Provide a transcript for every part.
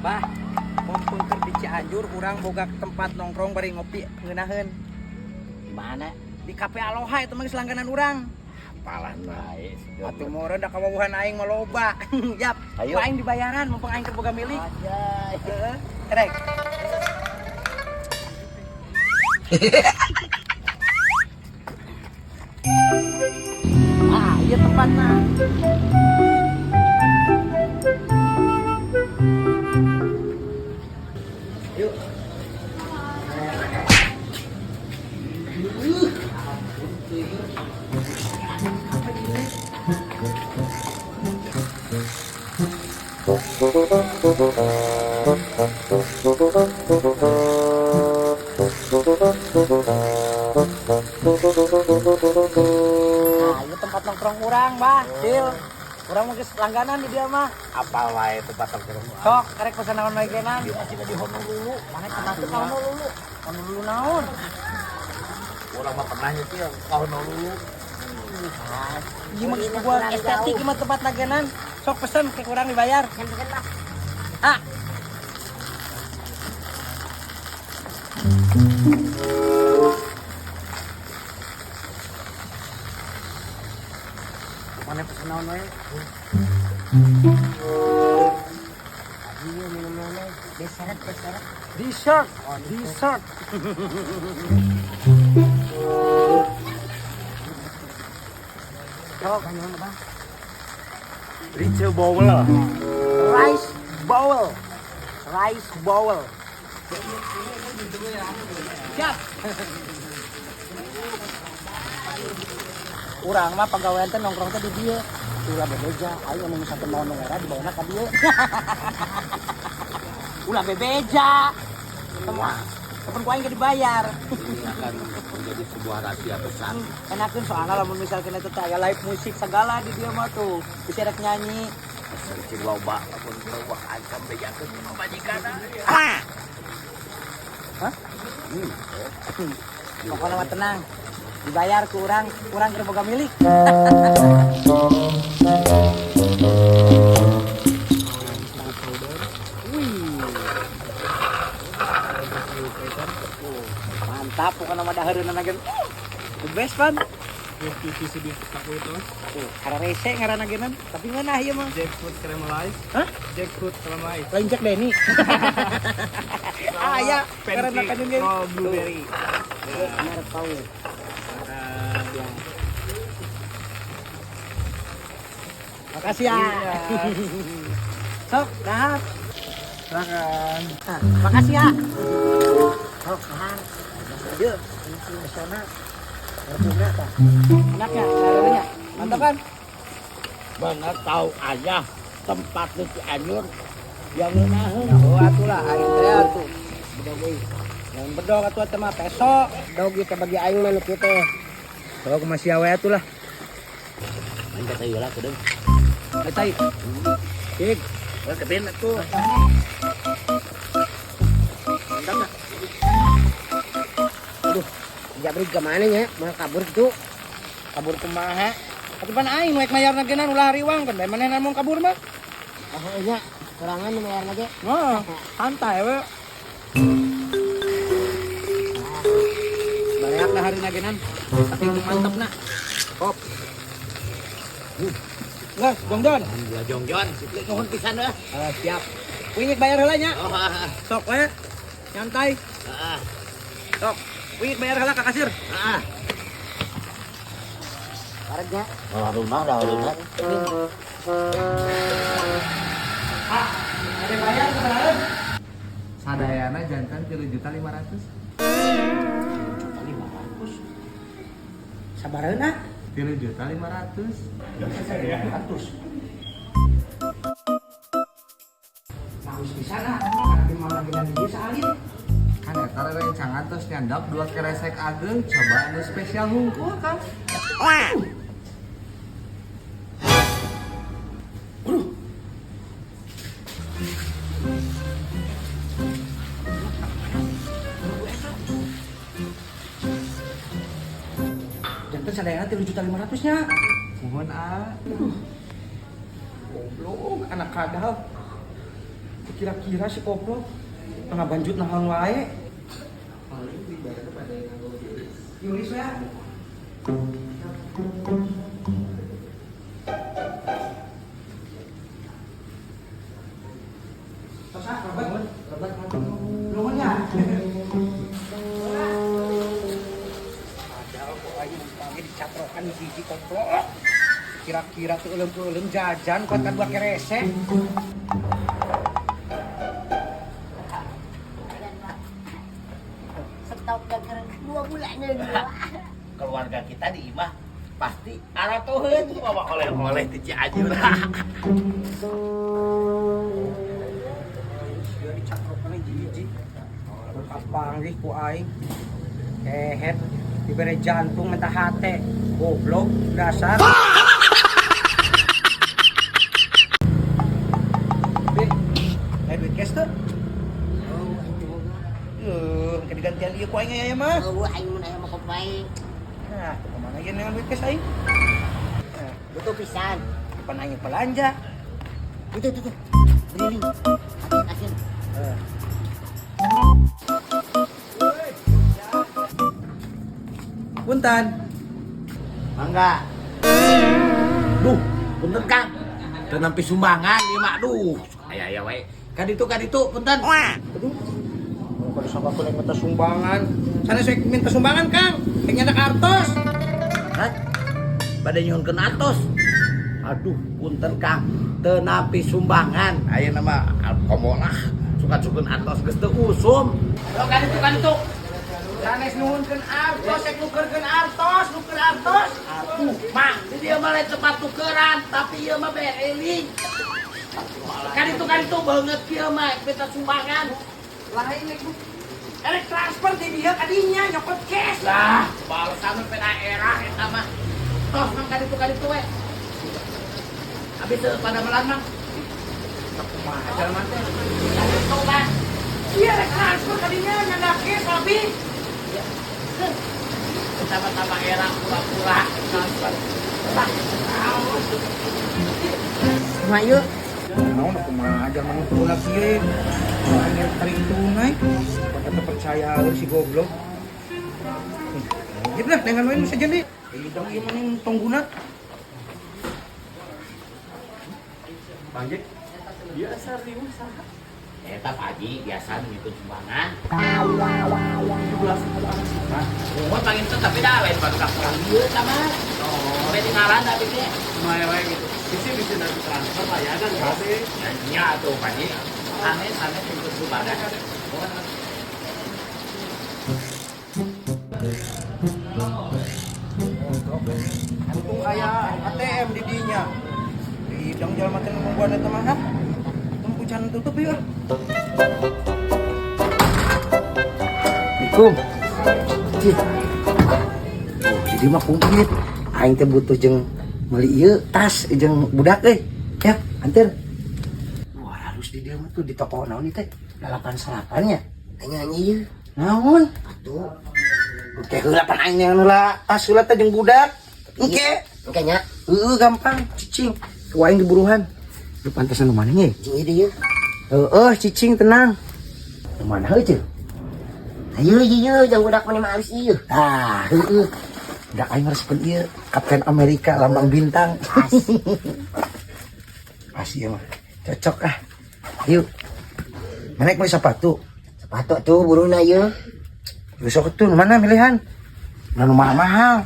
Bah, mumpung keur di Cianjur urang boga tempat nongkrong bari ngopi ngeunaheun. Di mana? Di Cafe Aloha itu mah geus langganan urang. Apalan wae. Atuh meureun da kawawuhan aing mah loba. Yap, Ayo. ku aing dibayaran mumpung aing keur boga milik. Anjay. Heeh. Rek. Ah, iya tempatnya. Yuk. Nah, iya tempat nongkrong urang, Bah. Cil. Urang mah geus langganan di dia mah. Apa wae tempat nongkrong? Sok, karek pesan naon wae genan. Ieu masih di Honolulu. Mana pernah tuh ka Honolulu? Honolulu naon? Urang mah pernah nyetir ka Honolulu. Ieu mah geus gua estetik ieu mah tempat langganan. Sok pesen ke urang dibayar. Ah. Mana pesen naon wae? Iya minum mana? Dessert, dessert. Dessert, oh, dessert. Sok, Rice bowl. rice bowl. Rice bowl. Siap. Urang mah pagawean teh nongkrong teh di dieu. Ulah bebeja, aing anu misalkan mau nongora dibawana ka dieu. Ulah bebeja. Semua temen ku aing ge dibayar. Ini akan menjadi sebuah rahasia besar. Enakeun soalna lamun misalkan eta teh aya live musik segala di dieu mah tuh. Bisa rek nyanyi. Pesen cing loba lamun teu wah ancam bejakeun ka pamajikan. Hah? Pokoknya mah tenang. Dibayar ku urang, urang keur boga milik. Wih. Mantap pokoknya mah dahareunana ge. The best pan. Tuh, kararese ngaranna genan, tapi ngeunah ieu mah. Jackfruit caramelized. Hah? Jackfruit caramelized. Lain Jack Denny. Ah ya, ngaranna Pancake kanin ge. roll blueberry. Merek tahu. Ya. Makasih ya. Sok, dahar. Silakan. Ah, makasih ya. Sok, dahar. Yuk, ini pesona. Rebungna tah. Enaknya, dahareunnya. Mantap kan? Bener tahu aja tempat di Cianjur yang ngeunaheun. Oh, atuh lah, aing teh atuh. Bedog euy. Lamun bedog atuh teh mah peso. Dog ieu bagi aing mah nu kieu teh. Sok masih awe atuh lah. Main kata ieu lah kudeung. Eta ieu. Cik, Wah kebin atuh. mantap enggak? Aduh, jabrik ke mana nya? Mau kabur gitu. Kabur kumaha? Atuh pan aing nu mayarna genan ulah hariwang kan bae manehna mun kabur mah. Oh iya, kurangan nu bayar lagi. Wah, santai we. Banyak lah hari nagenan, tapi itu mantep nak. Kop. Nggak, Jongjon. Alhamdulillah jongjon, situ nuhun pisan euy. Ah, siap. Wingit bayar heula nya. Oh, ah, Sok we. Nyantai. ah, Sok. Wingit bayar heula ka kasir. ah. Karetnya. Oh, rumah dah rumah. Ah, ada bayar kemarin. Sadayana jantan 3.500.000. 500. Sabareun ah. 3.500.000. 500. Nah, wis bisa ah. Karena di mana lagi dia saalit. Kan eta rencangan terus nyandak 2 keresek ageng coba anu spesial hungkul kan. Jantan sadayana 3.500.000 nya. Mohon ah. Goblok, anak kadal. Kira-kira si koplo tengah banjut nahan wae. Paling dibayarnya pada yang nganggo QRIS. QRIS ya. Tos ah, lebet. Lebet. Nuhun ya. Padahal kok aing panggil dicatrokan hiji koplo. Kira-kira tuh euleum-euleum jajan kuat kan dua keresek. Stop dagang 2 bulan dua. Keluarga kita di imah pasti aratoheun bawa oleh-oleh ti Cianjur. Dia dicatrokan hiji-hiji. Kapanggih ku aing. Kehet dibere jantung mentah hate. Goblok dasar. Beh, aya duit cash tuh? Oh, aing teu boga. Engke digantian ieu ku aing aya mah. Oh, aing mun aya mah kopai. Nah, tuh kemana ieu neangan duit cash aing? Nah, Butuh pisan. depan aing belanja. Butuh tuh tuh. Beli. Asin. Punten. Mangga. Duh, punten Kang. Teu nampi sumbangan ieu mah. Duh, aya-aya wae. Ka ditu punten. Aduh. Kalau sama aku yang minta sumbangan. Sana saya minta sumbangan, Kang. Yang nyandak artos. Hah? Bade nyuhunkeun artos. Aduh, punten Kang. Teu nampi sumbangan. Ayeuna mah komo lah. Suka-sukeun artos geus teu usum. Lo ka ditu. Sanes nuhunkeun artos, rek nukerkeun artos, nuker artos. Aduh, Mang, di dieu mah lain tempat tukeran, tapi ieu mah bereling. Ka ditu beungeut kieu mah minta sumbangan. Lain rek erek transfer di dieu ka dinya nyokot cash. Lah, balesan we daerah eta mah. Tos mang ka ditu we. Habis teu pada melan mang. Kumaha jalma teh? Ka ditu Bang. Iya rek transfer ka dinya nyandak cash abi. Tambah-tambah era pura-pura transfer. Lah, Kumaha ieu? Naon kumaha jalma nu teu kieu. Aing rek tarik tunai. Pada teu percaya si goblok. Gitu lah, dengan wae nu sejen deui. Hidang ieu mah tong guna. Panggil. Biasa riuh saha? Eta Pak Haji biasa ngikut sumbangan. 17 anak. Umur panggil teh tapi dah lain baru kurang ieu tah mah. Oh, beti ngaran tapi ge. Lumayan wae gitu. Bisa nanti transfer lah ya kan kabeh. Nya atuh Pak Haji. Sanes ikut sumbangan. Untung aya ATM di dinya. Hidang jalma teh nungguan eta mah. Tunggu can tutup ieu. Assalamualaikum. Cih. Oh, jadi mah komplit. Aing teh butuh jeung meuli ieu tas jeung budak euy. Ya, anter. Wah, halus di dieu mah tuh di toko naon ieu teh? 88 nya. Nanya ieu. Naon? Atuh. Engke heula pan aing yang heula tas heula teh jeung budak. Engke. Engke nya. Heeh, gampang cicing. Ku aing diburuhan. Lu pantesan nu mana nya? Jeung ieu deui. Heeh, cicing tenang. Nu mana heuh ceu? Ayo ieu jeung budak mah halus ieu. Tah, heeh. Budak aing resepkeun ieu, Kapten Amerika lambang bintang. Pasti ieu mah. Cocok ah. Yuk. Mana meuli sepatu? Sepatu tuh buruna ieu. Besok tuh nu mana pilihan? Nu mahal-mahal.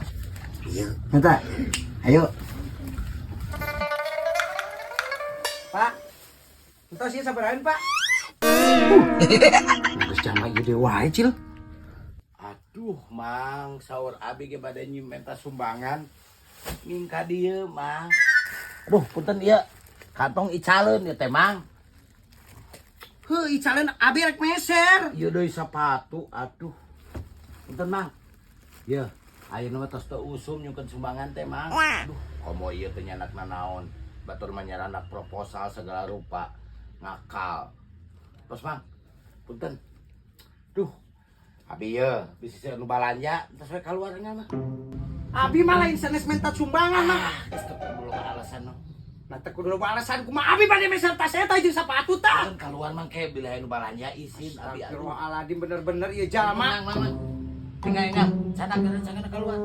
Ieu. Minta. Ayo. Pak. Entos ieu sabarahan, Pak? Geus jama ieu deui wae, Cil. Aduh, Mang, saur abi ge bade minta sumbangan. Mingka dieu, Mang. Aduh, punten ieu. Kantong icaleun ieu teh, Mang. Heuh, icaleun abi rek meser. Ieu deui sepatu, aduh. Punten, Mang. Ieu, ayeuna mah tos teu usum nyungkeun sumbangan teh, Mang. Aduh, komo ieu teh nyanak nanaon. Batur mah nyaranak proposal segala rupa. Ngakal. Tos, Mang. Punten. Duh. Abi ye, bisa nu balanja, terus we kaluarnya mah. Abi mah lain sanes minta sumbangan mah. Geus teu perlu alasan mah. Nah, teu kudu loba alasan, kumaha abi bade meser tas eta jeung sapatu tah? Kan keluar, Mang, ke bila anu balanja isin abi, aduh. Astagfirullahaladzim, bener-bener ieu jalma. Mang, Mang, Mang. Tinggal ingat, sana keureun, sana keluar.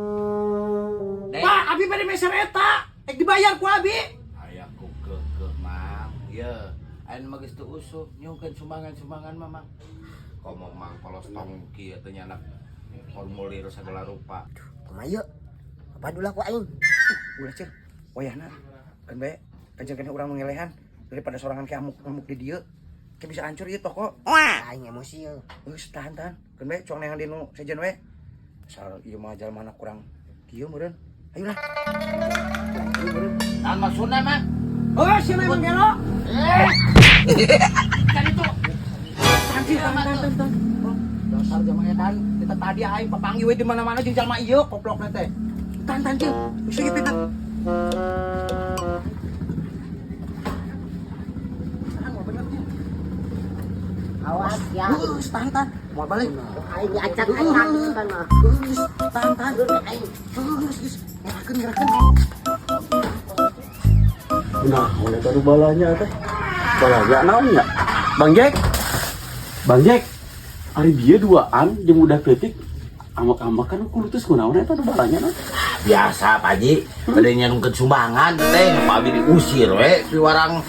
Dek. Pak, abi bade meser eta. Ek dibayar ku abi. Aya ku keukeuh, Mang. Ye, aya mah geus teu usum nyungkeun sumbangan-sumbangan mah, Mang. Komo Mang polos tong kieu teh nyanak formulir segala rupa. Kumaha ieu? Apa dulu ku aing? Ulah cir, wayahna kan bae kajeun keneh urang ngelehan daripada sorangan ke amuk-amuk di dieu. Ke bisa hancur ieu toko. Aing emosi ieu. Geus, tahan tahan. Keun bae cuang neangan dinu sejen we. Asal ieu mah jalmana kurang kieu meureun. Ayolah. Ayo meureun. Naon maksudna, Mang? Oh, siapa emang gelo? Eh. Kan itu. Tahan sih, tahan, tahan, tahan, tahan. Oh, dasar jalma edan. Kita tadi aing papanggih we di mana-mana jeung jalma ieu koplokna teh. Tahan, tahan, cil. Bisa gitu, tahan. Tahan, mau bener, cil. Awas ya. Geus, tahan, tahan. Mau balik. Aing diacak-acak gitu kan mah. Geus, tahan, tahan. Aing. Geus, geus. Ngerakeun, ngerakeun. Nah, oleh baru balanya teh. Balanya naon nya? Bang Jack. Bang Jack. Ari bieu duaan jeung budak leutik ambek-ambek kan kulutus, kunaon eta nu balanya naon? Biasa, Pak Haji, bade nyungkeun sumbangan teh, Pak Abi diusir we piwarang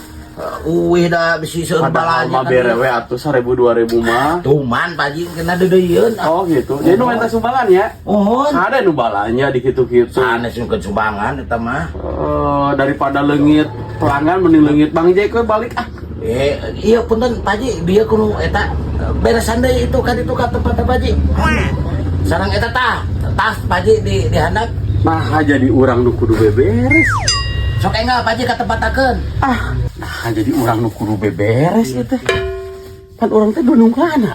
uwih da bisi seueur Padahal balanya. mah bere we atuh 1000 2000 mah. Tuman, Pak Haji, kena deudeuieun. Oh gitu. Jadi nu minta sumbangan ya? Mohon. Ada nu balanya di kitu-kitu. Sanes nyungkeun sumbangan eta mah. Eh, daripada leungit pelanggan mending leungit Bang Jack we balik ah. Eh, iya, punten, Pak Haji, dia kudu eta beresan deui itu kan itu ka tempat Pak Haji. Sareng eta tah, tas Pak Haji di handap. Nah, jadi urang nu kudu beberes. Sok enggal, Pak Haji, ka tempatakeun. Ah, nah jadi urang nu kudu beberes ieu teh. Kan urang teh dunung kana.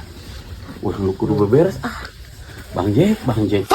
Urang nu kudu beberes ah. Bang Jack, Bang Jack.